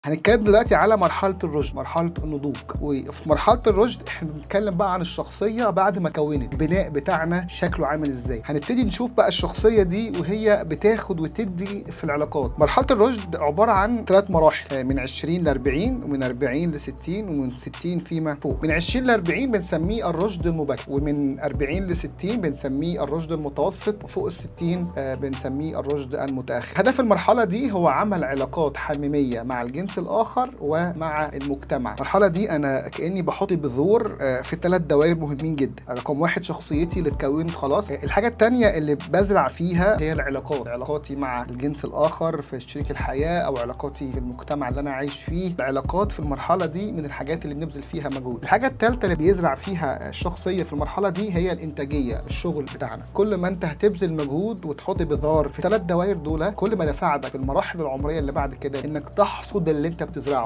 هنتكلم دلوقتي على مرحلة الرشد، مرحلة النضوج. وفي مرحلة الرشد احنا بنتكلم بقى عن الشخصية بعد ما كونت، البناء بتاعنا شكله عامل ازاي. هنبتدي نشوف بقى الشخصية دي وهي بتاخد وتدي في العلاقات. مرحلة الرشد عبارة عن 3 مراحل، من 20 ل 40، ومن 40 ل 60، ومن 60 فيما فوق. من 20 ل 40 بنسميه الرشد المبكر، ومن 40 ل 60 بنسميه الرشد المتوسط، وفوق ال 60 بنسميه الرشد المتأخر. هدف المرحلة دي هو عمل علاقات حميمية مع الجنس الآخر ومع المجتمع. المرحلة دي أنا كأني بحط بذور في 3 دوائر مهمين جدا. رقم 1 شخصيتي اللي اتكونت خلاص. الحاجة التانية اللي بزرع فيها هي العلاقات، علاقاتي مع الجنس الآخر في شريك الحياة أو علاقاتي في المجتمع اللي أنا عايش فيه. العلاقات في المرحلة دي من الحاجات اللي بنبذل فيها مجهود. الحاجة التالتة اللي بيزرع فيها الشخصية في المرحلة دي هي الإنتاجية، الشغل بتاعنا. كل ما أنت هتبذل مجهود وتحط بذار في 3 دوائر دول، كل ما يساعدك في المراحل العمرية اللي بعد كده إنك تحصد اللي أنت بتزرعه.